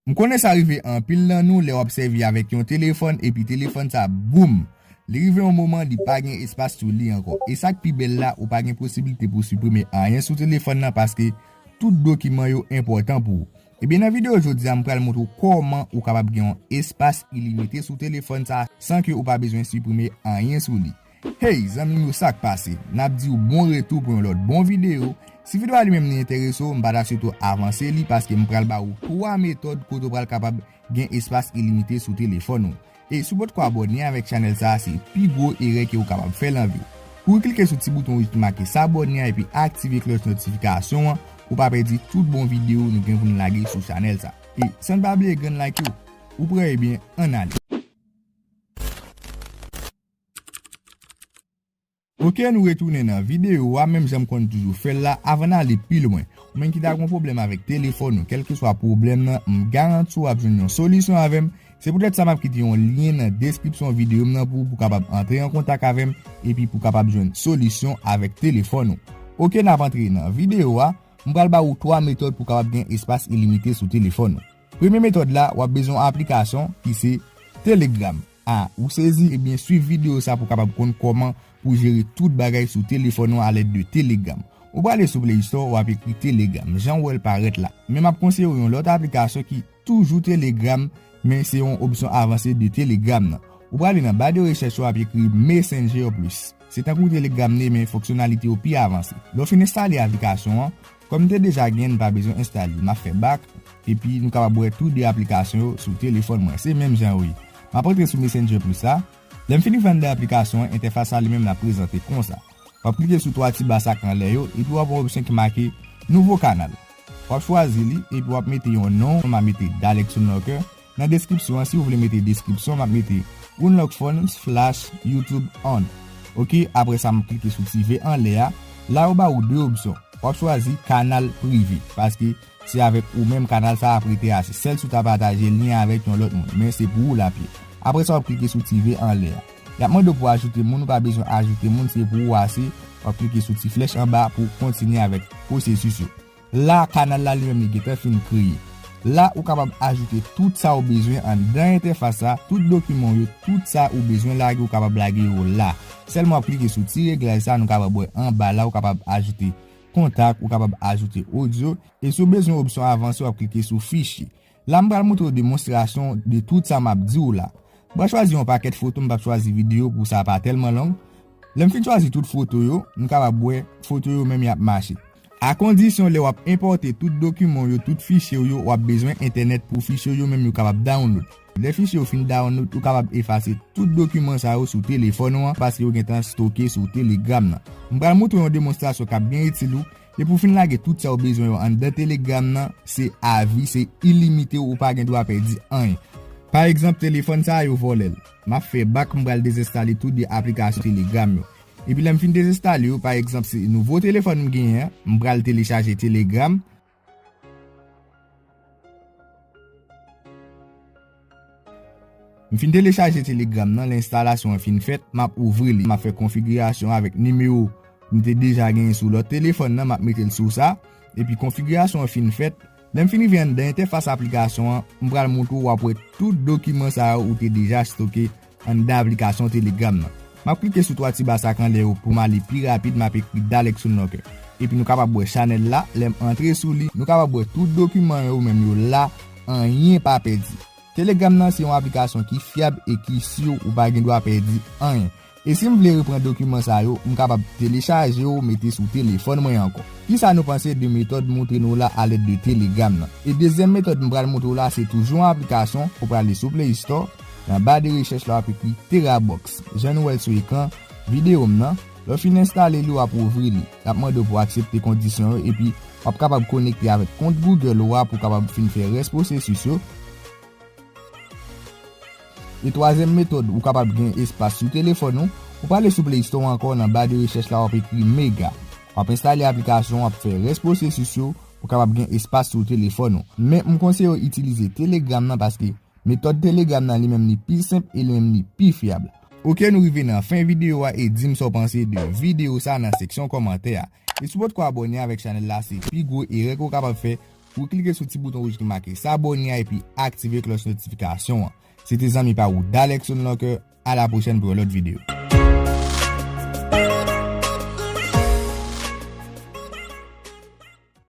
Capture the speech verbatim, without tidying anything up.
M konnen sa rive anpil nan nou lè w ap sèvi avèk yon telefòn epi telefòn sa boum! Li rive yon moman li pa gen espas sou li ankò. E sa k pi bèl la, ou pa gen posiblite pou siprime anyen sou telefòn nan paske tout dokiman yo enpòtan pou ou. Ebyen, nan videyo jodi a, m pral montre w kòman ou kapab gen yon espas ilimite sou telefòn sa san ke ou pa bezwen siprime anyen sou li. Hey, zanmi m yo, sa k pase? N ap di w bon retou pou yon lòt bon videyo. Si videyo a li menm li enterese w, m pa ta swete w avanse li paske m pral ba ou twa metòd kote w pral kapab gen espas ilimite sou telefòn ou. E si w potko abòne avèk chanèl sa a, se pi gwo erè ke w kapab fè nan vi w. Kouri klike sou ti bouton wouj ki make s'abonner a epi aktive klòch notifikasyon an pou w pa pèdi tout bon videyo nou gen pou n lage sou chanèl sa. E san n pa bliye grenn like yo. Ou prè? Ebyen, ann ale. Ok, nou retounen nan videyo a, menm jan m konn toujou fè l la, avan n ale pi lwen. Ou menm ki ta gen pwoblèm avèk telefòn ou, kèlkeswa pwoblèm nan, m garanti w ap jwenn yon solisyon avè m. Se poutèt sa m ap kite yon lyen nan deskripsyon videyo m nan pou ou, pou w kapab antre an kontak avè m, epi pou w kapab jwenn solisyon avèk telefòn ou. Ok, n ap antre nan videyo a, m pral ba ou twa metòd pou w kapab gen espas ilimite sou telefòn ou. Premye metòd la, w ap bezwen yon aplikasyon ki se Telegram. A, ou sezi? Ebyen, swiv videyo sa pou w kapab konn kòman pou jere tout bagay sou telefòn ou alèd de Telegram. Ou prale sou Play Store, w ap ekri Telegram, jan w wè l parèt la. Men m ap konseye w yon lòt aplikasyon ki toujou Telegram, men se yon opsyon avanse de Telegram nan. Ou prale nan ba de rechèch ou, w ap ekri Messenger Plus. Se tankou Telegram li ye, men fonksyonalite yo pi avanse. Lè w fin enstale aplikasyon an, kòm m te deja gen l, m pa bezwen enstale li. M ap fè back, epi nou kapab wè tou de aplikasyon yo sou telefòn mwen. Se menm jan yo ye. M ap antre sou Messenger Plus la. Lè m fin rive anndan aplikasyon an, entèfas la li menm l ap prezante konsa. W ap klike sou twa ti ba sa k anlè yo, epi w ap wè yon opsyon ki make Nouveau canal. W ap chwazi li, epi w ap mete yon non, m ap mete Dalekson Locker. Nan deskripsyon an, si w vle mete deskripsyon, m ap mete Unlock Phone slash YouTube On. Ok, apre sa, m ap klike sou ti V anlè a. La, yo ba ou de opsyon. W ap chwazi kanal prive, paske se avèk ou menm kanal sa a ap rete a, se sèl si w ta pataje lyen avèk yon lòt moun, men se pou ou l ap ye. Apre sa, w ap klike sou ti V anlè a. Y ap mande w pou w ajoute moun, ou pa bezwen ajoute moun, se pou ou ase. W ap klike sou ti flèch anba pou w kontinye avèk pwosesis yo. La, kanal la li menm li gentan fin kreye. La, ou kapab ajoute tout sa ou bezwen anndan entèfas la, tout dokiman w yo, tout sa ou bezwen lage, ou kapab lage yo la. Sèlman w ap klike sou ti reglaj sa, nou kapab wè anba la, ou kapab ajoute kontak, ou kapab ajoute odyo, e si w bezwen opsyon avanse, w ap klike sou fichye. La, m pral montre w demonstrasyon de tout sa m ap di w la. M pral chwazi yon pakèt foto, m p ap chwazi videyo pou sa pa tèlman long. Lè m fin chwazi tout foto yo, nou kapab wè foto yo menm y ap mache. Akondisyon lè w ap enpòte tout dokiman w yo, tout fichye w yo, w ap bezwen entènèt pou fichye w yo menm yo kapab download. Lè fichye yo fin download, ou kapab efase tout dokiman sa yo sou telefòn ou an paske yo gentan stoke sou Telegram nan. M pral montre w yon demonstrasyon k ap byen itil ou. Depi w fin lage tout sa w bezwen yo anndan Telegram nan, se avi, se ilimite, ou pa gen dwa pèdi anyen. Pa egzanp, telefòn sa a yo vòlè l. M ap fè back, m pral dezenstale tou de aplikasyon Telegram yo. Epi lè m fin dezenstale yo, pa egzanp, se nouvo telefòn m genyen an, m pral telechaje Telegram. M fin telechaje Telegram nan, lè enstalasyon an fin fèt, m ap ouvri li. M ap fè konfigirasyon avèk nimewo m te deja genyen sou lòt telefòn nan, m ap mete l sou sa. Epi konfigirasyon an fin fèt, lè m fin rive anndan entèfas aplikasyon an, m pral montre w, w ap wè tout dokiman sa yo ou te deja stoke anndan aplikasyon Telegram nan. M ap klike sou twa ti ba sa k anlè yo pou m ale pi rapid, m ap ekri Dalekson Locker. Epi nou kapab wè chanèl la, lè m antre sou li, nou kapab wè tout dokiman yo menm yo la, anyen pa pèdi. Telegram nan se yon aplikasyon ki fyab e ki si, ou pa gen dwa pèdi anyen. E si m vle repran dokiman sa yo, m kapab telechaje yo, mete sou telefòn mwen ankò. Kisa nou panse de metòd m montre nou la alèd de Telegram nan? E dezyèm metòd m pral montre w la, se toujou yon aplikasyon, ou prale sou Play Store, nan ba de rechèch la, w ap ekri Terabox. Jan nou wè l sou ekran videyo m nan, lè w fin enstale li, w ap ouvri li. L ap mande w pou w aksepte kondisyon yo, epi w ap kapab konekte avèk kont Google ou a pou w kapab fin fè rès pwosesis yo. E twazyèm metòd ou kapab gen espas sou telefòn ou, ou prale sou Play Store ankò, nan ba de rechèch la, w ap ekri Mega. W ap enstale aplikasyon, w ap fè rès pwosesis yo, ou kapab gen espas sou telefòn ou. Men, m konseye w itilize Telegram nan paske metòd Telegram nan li menm li pi senp e li menm li pi fyab. Ok, nou rive nan fen videyo a e di m sa w panse de videyo sa nan seksyon kòmantè a. E si w potko abòne avèk chanèl la, se pi gwo erè ke w kapab fè, pou w klike sou ti bouton wouj ki make s'abonner a epi aktive klòch notifikasyon an. Se te zanmi pa ou Dalexon Locker. A la pwochèn pou yon lòt videyo.